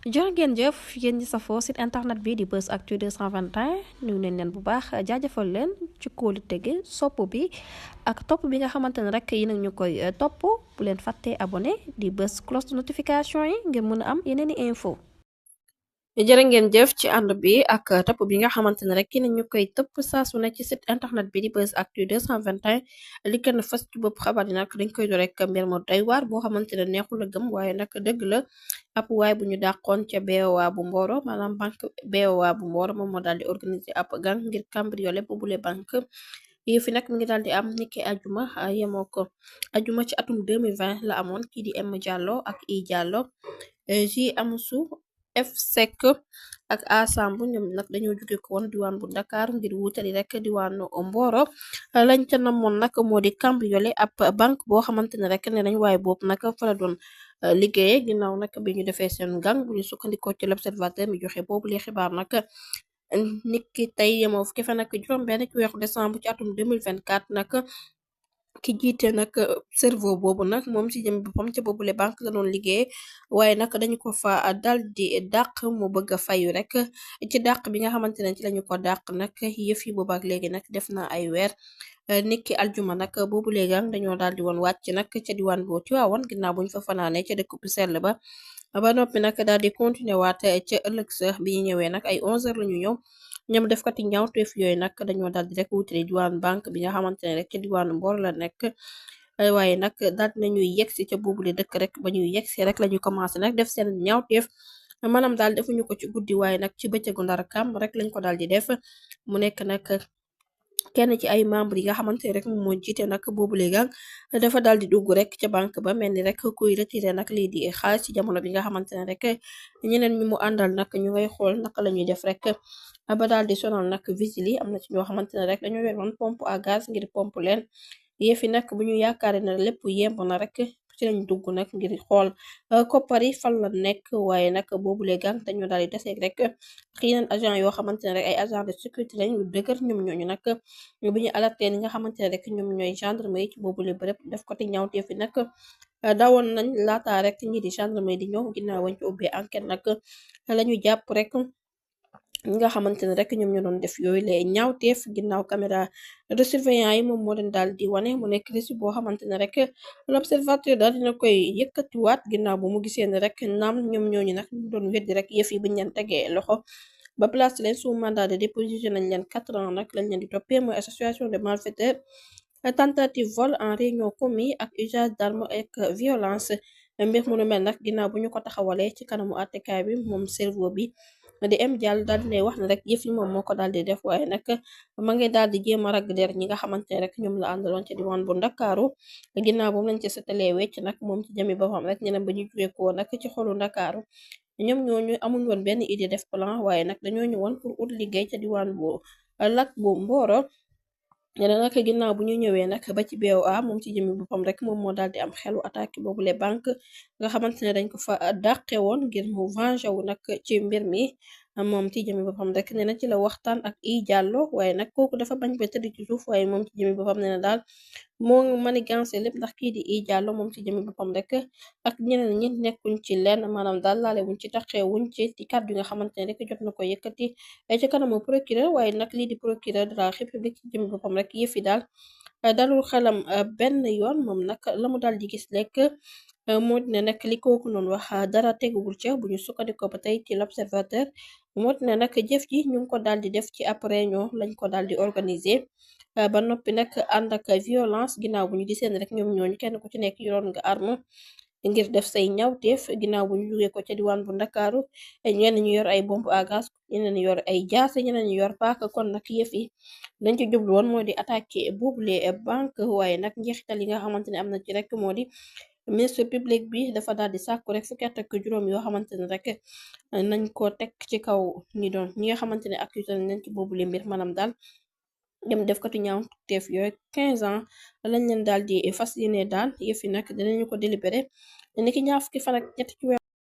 jërë ngeen jëf yéen ñi safoo site internet bi di Buzz Actu 221 nuyu nañ leen bu baax jaajëfal leen ci kóolu tege sopp bi ak topp bi nga xamante ne rek yi nag ñu koy topp bu leen fàttee abonné di bës cloche de notification yi ngir mën a am yeneen i info jërë ngeen jëf ci ànd bi ak topp bi nga xamante ne rek ki ñu koy topp saa su ne ci site internet bi di Buzz Actu 221 li gën a fës ci bopp xabar yi nag dañ koy do rek mbir mu doy waar boo xamante ne neexul a gëm waaye nag dëgg la ab waay bu ñu dàqoon ca BOA bu Mboro maanaam banque BOA bu Mboro moom moo daal di organiser ab gang ngir cambriolé boobule banque yi fi nag mi ngi daal di am niki ajuma yemoo ko ajuma ci atum 2020 la amoon kii di M Diallo ak I Diallo ji amusu F Seck ak Asambu ñoom nag dañoo jóge ko woon diwaan bu Dakar ngir wutali rek diwaanu Mboro lañ ca namoon nag moo di cambriolé ab banque boo xamante ne rek ne nañ waaye boobu nag fa la doon liggéeye ginnaaw nag bi ñu defee seen gang bu ñu sukkandikoo ci l'observateur mi joxe boobu li xibaar nag niki tey yemoo fukki fan ak juróom benn ci weeru décembre ci atum 2024 nag ki jiite nag cerveau boobu nag moom ci jëm boppam ca boobule banque la doon liggéey waaye nag dañu ko fa dal di dàq mu bëgg a fayu rek ci dàq bi nga xamante ne ci lañu ko dàq nag yëf yi boobaak léegi nag def na ay weer niki aljuma nag boobu léegi dañoo daal di woon wàcc nag ca diwaan boo Tiwaawan ginnaaw buñ fa fanaane ca dëkk bu sell ba noppi nag daal di continuer waat ca ëllëg sa bi ñu ñëwee nag ay 11h la ñu ñëw ñoom def kati ñaawteef yooyu nag dañoo daal di rek wutali diwaan banque bi nga xamante ne rek ca diwaanu Mbor la nekk waaye nag daal nañuy yegsi ca boobule dëkk rek ba ñuy yegsi rek la ñu commencé nag def seen ñaawteef maanaam daal defuñu ko ci guddi waaye nag ci bëccëgu ndar kam rek lañ ko daal di def mu nekk nag kenn ci ay membre yi nga xamante ne rek moom moo jiite nag boobu léegi dafa daal di dugg rek ca banque ba mel ni rek kuy retiré nag lii di xaalis ci jamono bi nga xamante ne rek ñeneen ñu mu àndal nag ñu ngay xool naka la ñuy def rek ba daal di sonal nag vigile yi am na ci ñoo xamante ne rek dañoo yoroon pompe à gaz ngir pompe leen yëfi nag bu ñu yaakaare na lépp yemb na rek ci lañ dugg nag ngir xool koppar yi fan la nekk waaye nag boobule gang dañoo daal di deseeg rek yeneen agent yoo xamante ne rek ay agent de sécurité lañ yu dëgër ñoom ñooñu nag bu ñu alerté ni nga xamante ne rek ñoom ñooy gendarmerie ci boobule bërëb def ko te ñaawtee fi nag dawoon nañ laata rek ñi di gendarmerie di ñëw ginnaaw wañ ci ubbee enquête nag la ñu jàpp rek ñi nga xamante ne rek ñoom ñoo doon def yooyu lay ñaawteef ginnaaw caméra de surveillance yi moom moo leen daal di wane mu nekk récit boo xamante ne rek l'observateur daal dina koy yëkkatiwaat ginnaaw bu mu gisee ne rek naam ñoom ñooñu nag ñu doon weddi rek yëf yi buñ leen tegee loxo ba place leen sous mandat de dépôt nañ leen 4 ans nag lañ leen di toppee mooy association de malfaiteurs tentative vol en réunion commis ak usage d'armes ak violence mbir mu nu mel nag ginnaaw bu ñu ko taxawalee ci kanamu àttekaay bi moom cerveau bi di M Diallo daal dinay wax ne rek yëf yi moom moo ko daal di def waaye nag ma ngi daal di jéem a ragg der ñi nga xamante ne rek ñoom la àndaloon ci diwaan bu Ndakaaru ginnaaw bu mu lañ ci setalee wecc nag moom ci jëmi boppam rek ñeneen ba ñu jóge ko nag ci xolu Ndakaaru ñoom ñooñu amuñ woon benn idée def plan waaye nag dañoo ñëwoon pour ut liggéey ca diwaan bu lak bu Mboro ñene nag ginnaaw bu ñu ñëwee nag ba ci BOA moom ci jëmi boppam rek moom moo daal di am xelu attaque boobule banque nga xamante ne dañ ko fa dàqe woon ngir mu venger wu nag ci mbir mi moom ci jëmi boppam rek nee na ci la waxtaan ak I Diallo waaye nag kooku dafa bañ ba tëdd ci suuf waaye moom ci jëmi boppam nee na daal moo manigancé lépp ndax kii di I Diallo moom ci jëmi boppam rek ak ñeneen ñi nekkuñ ci lenn maanaam daal laale wuñ ci taxee wuñ ci kàddu yi nga xamante ne rek jot na ko yëkkati ci kanamu procureur waaye nag lii di procureur de la république ci jëmi boppam rek yëfi daal dalul xelam benn yoon moom nag la mu daal di gis lekk moo dina nag li kooku noonu wax dara tegugul ca bu ñu sukkandikoo ba tey ci l'observateur moo dina nag jëf ji ñu ngi ko daal di def ci après ñoo lañ ko daal di organiser ba noppi nag ànd ak violence ginnaaw bu ñu gisee ne rek ñoom ñooñu kenn ku ci nekk yoroon nga arme ngir def say ñawteef ginnaaw bu ñu jógee ko ca diwaan bu Ndakaaru ñenn ñu yor ay bombe à gaz ñeneen yor ay jaase ñeneen ñu yor paaka kon nag yëf yi dañ ci jublu woon moo di attaqué boobule banque waaye nag njeexital yi nga xamante ne am na ci rek moo di ministre public bi dafa daal di sàkku rek fukki at ak juróom yoo xamante ne rek nañ ko teg ci kaw ñi nga xamante ne accusé nañ ci boobule mbir maanaam daal dem def katu ñaawteef yooyu 15 ans lañ leen daal di fas yéene daal yëf yi nag dinañu ko délibéré niki ñaar fukki fan ak ñett ci